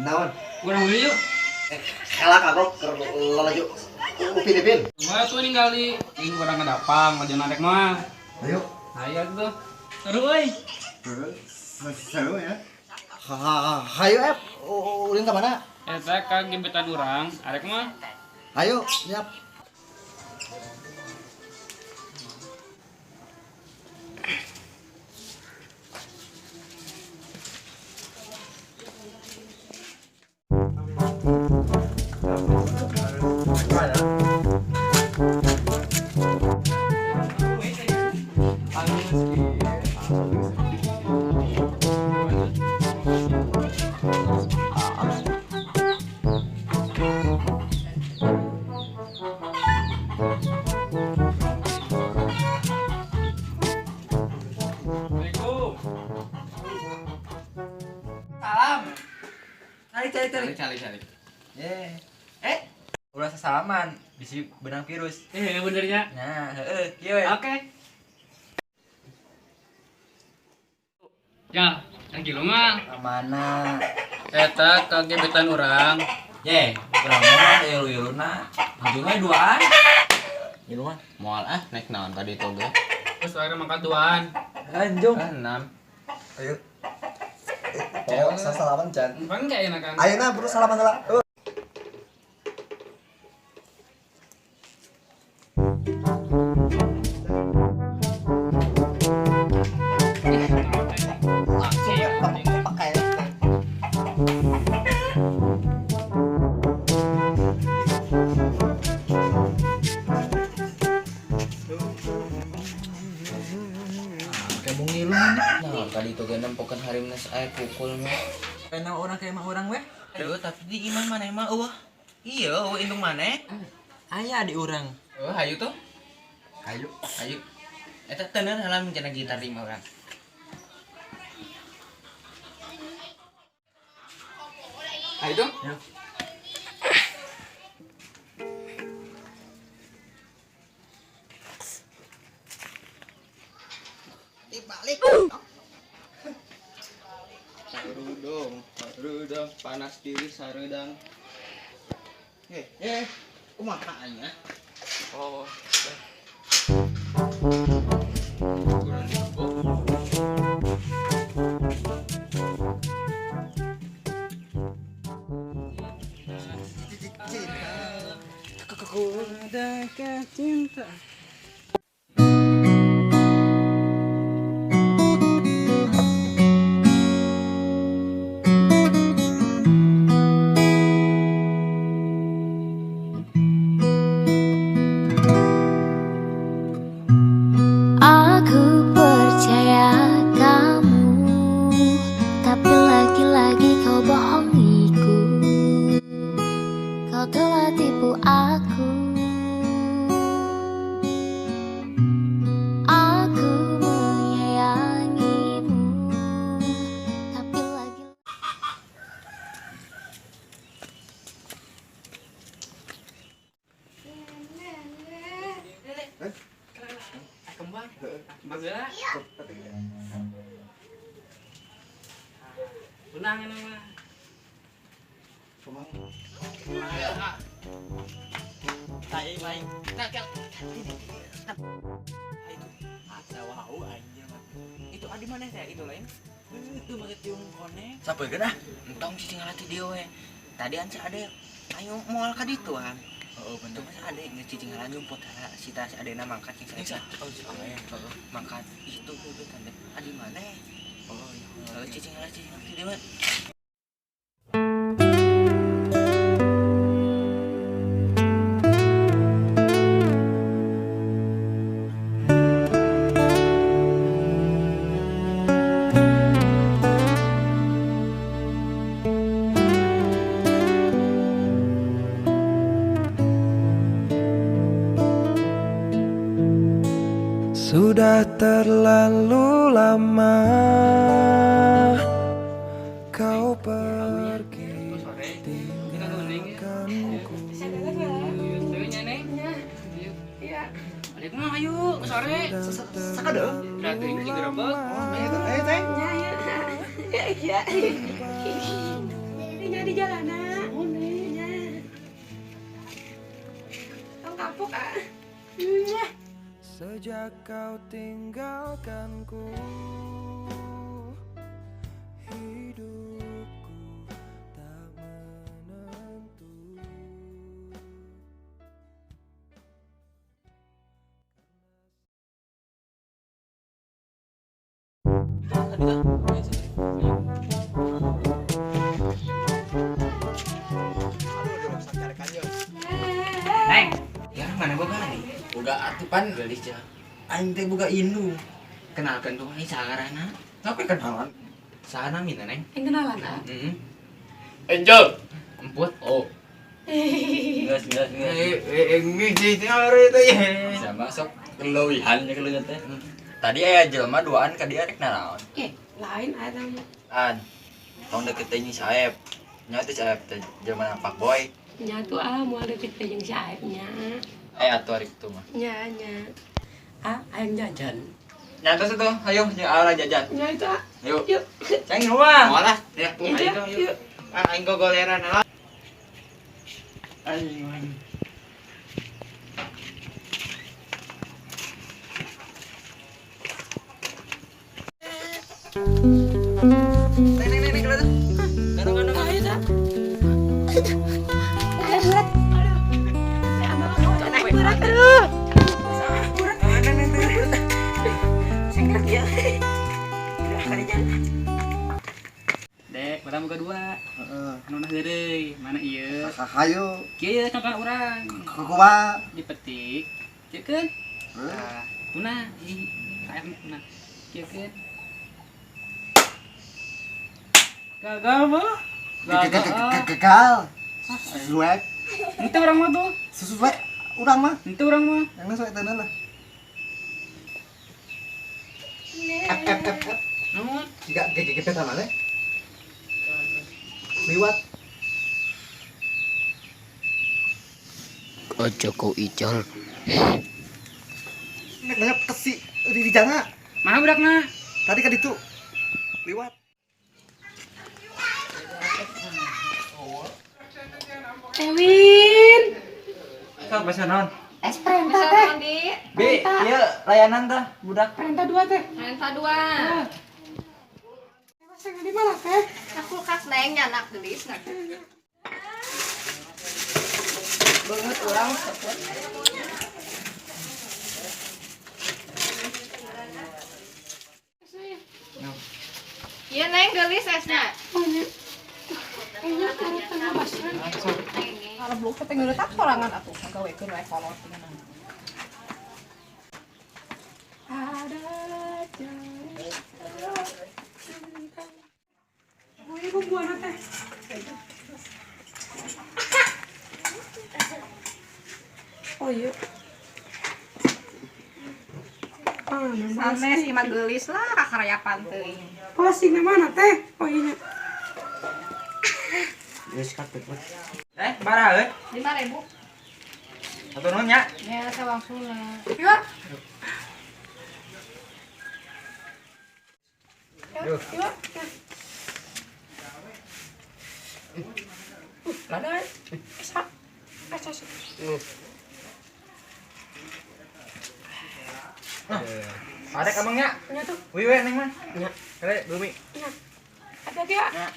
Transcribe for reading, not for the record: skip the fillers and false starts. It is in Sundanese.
Naon? Urang beli yuk. Kalah kagok keur lalajo Upin Ipin. Mah tuh ninggal di ini urang ngedapang laju narek mah. Ayo. Ayo tuh. Seru euy. Seru ya. Hayo ep, ulin ka mana? Eta ka gebetan urang, arek mah. Ayo, siap. Assalamualaikum. Salam. Cari cari cari. Cari cari. Eh, ulah sasalaman bisi benang virus. Eh benernya. Nah, heeh, kieu we. Oke. Ya, yang gila mah. Mana? Eta ka gebetan urang. Ye, urang mah ilu-iluna. Ujungnya duaan. Ilu mah moal ah naik naon tadi itu ge. Terus akhirnya mangkat duaan. Anjung. Ah enam. Ayo. Oh, sasalaman can. Kan gak enak kan? Ayo nah, buru salaman lah. Langsung ya, pakai. Kayak mau ngilu nah tadi itu ge nempokeun harimna air pukul mah. Enak orang kayak mah orang weh. Aduh, tapi di imah maneh mah eueuh. Iya, eueuh indung maneh. Aya di urang. Oh, hayu tuh. Ayo. Hayu. Eta teuneun halam cenah gitar di imah urang. Hayu tuh. Dibalik. Sarudong, sarudang, panas diri sarudang. Eh, kumaha nya? Oh. Kurang dibobok. Cinta. Adakah cinta? Aku percaya kamu, tapi lagi-lagi kau bohongiku. Kau telah tipu aku. Aku menyayangimu, tapi lagi. Kembang. Bageula. Benang ini mah. Tai main. Nah, kel. Itu asa wau anjir mah. Itu adi maneh teh itu lain. Itu make tiung konek. Sapeurkeun ah. Entong cicing ngalati dia we. Tadi an si ade ayo moal ka ditu an. Oh, Itu mah si ade geus cicing ngalan jumput heula si ta si adena mangkat jeung Ini saya. oh, si Ade. Heeh, mangkat itu gebetan teh. Adi maneh? Oh, iya. Heeh, cicing ngalan cicing ngalati dia mah. Sudah terlalu lama kau pergi tinggalkanku. Ayo neng. Iya. Balik mah ayo sore. Sakadeuh. Berarti ini digerebek. Ayo teh, ayo teh. Ya, ya. Iya. Jadi di jalanan. Nya. Tong kapuk ah. Nya. Sejak kau tinggalkanku, hidupku tak menentu. Neng, ya mana boga nih? Boga atuh pan gelis ya. Aing teh boga indung. Kenalkan tuh aing sagarana. Tapi kenalan. Saha namina, Neng? Yang kenalan ah. Heeh. Angel. Emput. Oh. Geus geus geus. Teh. Sama sok keleuwihan nya keleuwihan teh. Tadi aya jelema duaan ka dia rek naraon. Eh, lain aya mah. An. Tong deket teh si Saep. Nya teh Saep teh jelema Pak Boy. Nya tuh ah moal deket teh jeung si Aep nya. Eh atuh ari kitu mah. Nya nya. Ah, ayang jajan. Nya tos atuh, ayo jeung arah jajan. Nya itu ah. Ayo. Yuk. Ceng rumah. Moal lah. Ya, Ya, ayo yuk. yuk. Ah, aing gogoleran lah. Aing. Neng neng neng neng. Gandong gandong. Ayo dah. Ayo berat. Aduh. Berat aduh. Berat. Sengkrak ya. Dek, urang boga dua. Heeh, anu nah heureuy, mana ieu? Hayo. Kieu contohna urang. Kumaha? Dipetik. Kieu keun. Tah, tuna ih, kayak tuna. Kieu keun. Gagal mah. Gagal. Gagal. Suek. Henteu urang mah tuh. Susuek urang mah. Henteu urang mah. Yang suek tenan lah. F F F F. Nuhun. Jika G G G sama le. Liwat. Ojo kau ijol. Nek nanya kesi di jana. Mana budakna? Tadi kan itu. Liwat. Ewin. Sok basa naon? Es perintah teh. B, ieu layanan tah budak. Perintah dua teh. Perintah dua. Saya di mana teh? Nah, kulkas neng nyanak gelis nah. Banget urang. Iya neng gelis esna. Oh nya. Kayaknya taruh tengah basah. Kalau belum ketemu tak sorangan atuh gawekeun wae kolot dengan. Ada cerita tentang. Oh ibu buana teh. Oh iya. Ah, Sanes imah gelis lah kakarayapan teuing. Plastiknya mana teh? Oh iya. Geus katut. Eh, baraha euy? 5.000. Satu nuhun nya. Ya, sawangsuna. Yuk. Yuk. Yuk. Lada. Esa. Esa. Ada abangnya. Nya tuh. Wih we neng mah. Nya. Kale bumi. Nya. Ada dia. Nya.